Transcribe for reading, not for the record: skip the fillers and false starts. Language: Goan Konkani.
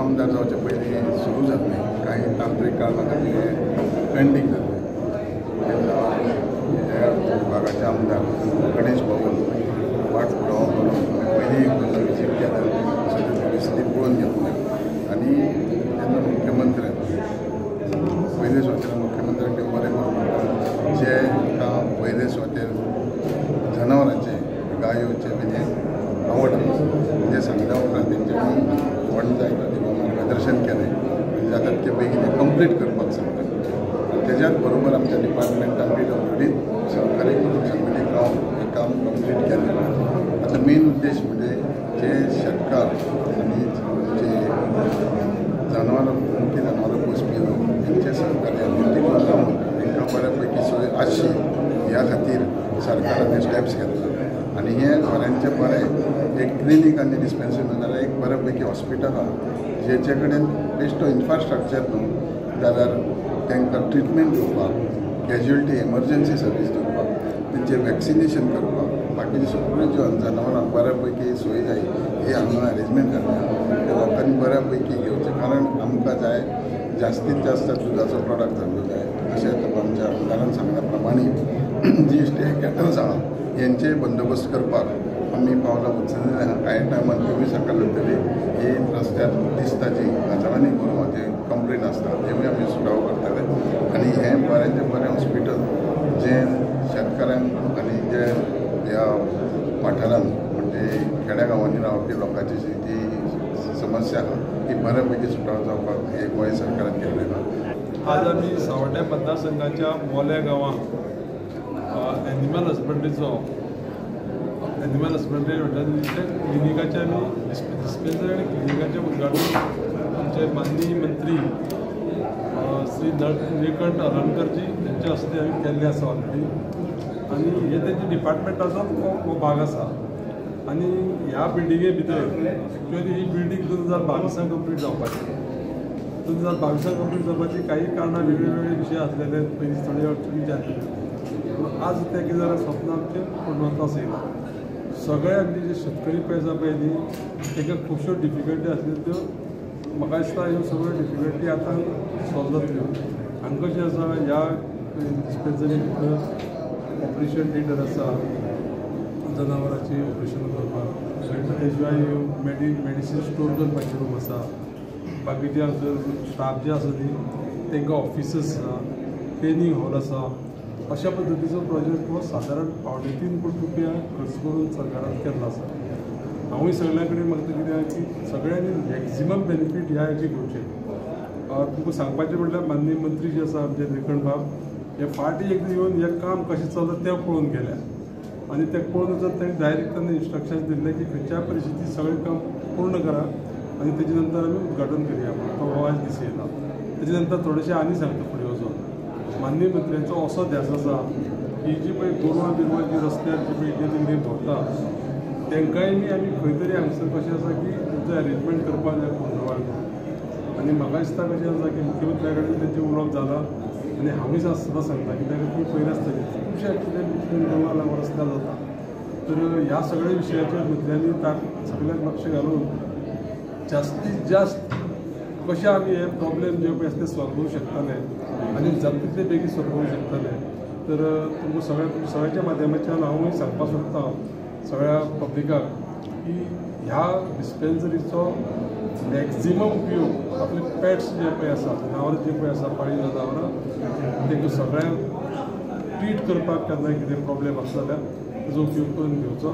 आमदार जावचे पयलीं सुरू जाल्लें, कांय तांत्रीक कारणां खातीर हें पेंडींग जाल्लें. तेन्ना ह्या विभागाचे आमदार गणेश बाबून वाट पुरावो करून पयलीं एकदां विजीट केलें, सगळी परिस्थिती पळोवन घेतली आनी तेन्ना मुख्यमंत्र्यान पयले सुवातेर मुख्यमंत्र्याक ते बरें करूं म्हणटा जे काम पयले सुवातेर जनावरांचे गायोचे बी हें आवड म्हणजे सांगल्या उपरांत तेंच्यांनी फंड जाय तो मार्गदर्शन केलें आनी जाता तितके बेगीन हें कंप्लीट करपाक सांगलें. तेज्याच बरोबर आमच्या डिपार्टमेंटान पीडब्ल्यूडीन सहकार्य करून संघटीत रावन हें काम कंप्लीट केलें. आतां मेन उद्देश म्हणजे जे शेतकार आनी जे जनावरां मुख्य जनावरां पोसपी लोक हेंचे सहकार्यान तितून रावन तांकां बऱ्या पैकी सोय आसची ह्या खातीर सरकारान हे स्टेप्स घेतला. आनी हें बऱ्यांचें बरें एक क्लिनीक आनी डिस्पेन्सरी न्हू जाल्यार एक बऱ्या पैकी हॉस्पिटल आहा जेचे कडेन बेश्टो इन्फ्रास्ट्रक्चर न्हू जाल्यार तांकां ट्रिटमेंट दिवपाक, कॅज्युअल्टी एमर्जन्सी सर्वीस दिवपाक, तेंचें वॅक्सिनेशन करपाक, बाकीचे सगळ्यो ज्यो जनावरांक बऱ्या पैकी सोय जाय ही हांगा अरेंजमेंट जाल्या ते लोकांनी बऱ्या पैकी घेवचें, कारण आमकां जाय जास्तीत जास्त दुदाचो प्रोडक्ट जाल्लो जाय. अशें आमच्या आमदारान सांगल्या प्रमाणे जी स्टे कॅटल्स आहा हेंचे बंदोबस्त करपाक आमी पावलां उचललें आहा. कांय टायमान तुमी साकार जातली ही रस्त्यार दिसता जी हजारांनी गोरवांचे कंप्लेन आसता तेवूय आमी सुटावो करतले. आनी हें बऱ्यांचें बरें हॉस्पिटल जें शेतकाऱ्यांक आनी जे ह्या वाठारांत म्हणजे खेड्या गांवांनी रावपी लोकांची जी समस्या आहा ती बऱ्या पैकी सुटावो जावपाक हे गोंय सरकारान केल्लें आहा. आज आमी सावड्ड्या मतदारसंघाच्या मोल्या गांवांत एनिमल हजबंड्रीचो एनिमल हजबंड्री म्हणटा क्लिनिकाचें आमी डिस्पेन्सरी आनी क्लिनिकाचें उद्घाटन आमचे माननीय मंत्री श्री निळकंठ हळर्णकरजी त्यांच्या हस्ते आमी केल्लें आसा ऑलरेडी. आनी हे तेंच्या डिपार्टमेंटाचो हो भाग आसा. आनी ह्या बिल्डिंगे भितर एक्चुअली ही बिल्डींग 2022 कंप्लीट जावपाची, 2022 कंप्लीट जावपाची काही कारणां वेगळे वेगळे विशय आसलेले पयलीं थोडे अडचणी आसलेले, पूण आज तें कितें जाल्यार स्वप्न आमचें पूर्णत्वास येयलां. सगळे आमचे जे शेतकरी पळय आसा पळय न्ही तांकां खुबश्यो डिफिकल्टी आसल्यो त्यो म्हाका दिसता ह्यो सगळ्यो डिफिकल्टी आतां सॉल्व जातल्यो. हांगा कशें आसा ह्या डिस्पेन्सरी भितर ऑपरेशन थिएटर आसा जनावरांची ऑपरेशन करपाक, ते शिवाय मेडिसीन स्टोर करपाचे रूम आसा, बाकीचे हांगासर स्टाफ जे आसा न्ही तांकां ऑफिसस आसा, ट्रेनींग हॉल आसा. अशा पद्दतीचो प्रोजेक्ट हो सादारण 2.75 कोटी रुपया खर्च करून सरकारान केल्लो आसा. हांवूय सगळ्यां कडेन मागता कितें की सगळ्यांनी मॅक्झिमम बेनिफीट ह्या हेचे घेवचे. तुमकां सांगपाचें म्हटल्यार माननीय मंत्री जे आसा आमचे निळकंठ बाब हे फाटीं एकदां येवन हें काम कशें चलता तें पळोवन गेल्या आनी तें पळोवन वचत ताणें डायरेक्ट तांणी इन्स्ट्रक्शन्स दिल्ले की खंयच्याय परिस्थितींत सगळें काम पूर्ण करा आनी तेजे नंतर आमी उद्घाटन करया म्हणून तो हो आयज दीस येयला. तेजे नंतर थोडेशें आनी सांगता फुडें वचोन माननीय मंत्र्यांचो असो ध्यास आसा की जी पळय गोरवां बिरवां जी रस्त्यार जी पळय इतलें कितें भोंवता तांकांय बी आमी खंय तरी हांगसर कशें आसा की तेंचो अरेंजमेंट करपाक जाय कोंडवाळ करून. आनी म्हाका दिसता कशें आसा की मुख्यमंत्र्या कडेन तेंचें उलोवप जालां आनी हांवूय सदां सांगता कित्याक ती पयलीं आसतली खुबशे एक्सिडंट गोरवां लागून रस्त्यार जाता. तर ह्या सगळ्या विशयाचेर मंत्र्यांनी सगळ्यांक लक्ष घालून जास्तीत जास्त कशें आमी हे प्रॉब्लेम जे पळय आसा ते सॉल्व करूंक शकतले आनी जाता तितले बेगीन सॉल्व करूंक शकतले. तर तुमकां सगळ्यांच्या माध्यमाच्यान हांवूय सांगपाक सोदता सगळ्या पब्लिकाक की ह्या डिस्पेन्सरीचो मॅक्झिमम उपयोग आपले पेट्स जे पळय आसा जनावरां जे पळय आसा पाळीव जनावरां तांकां सगळ्यांक ट्रीट करपाक केन्ना कितें प्रॉब्लेम आसा जाल्यार ताजो उपयोग करून घेवचो.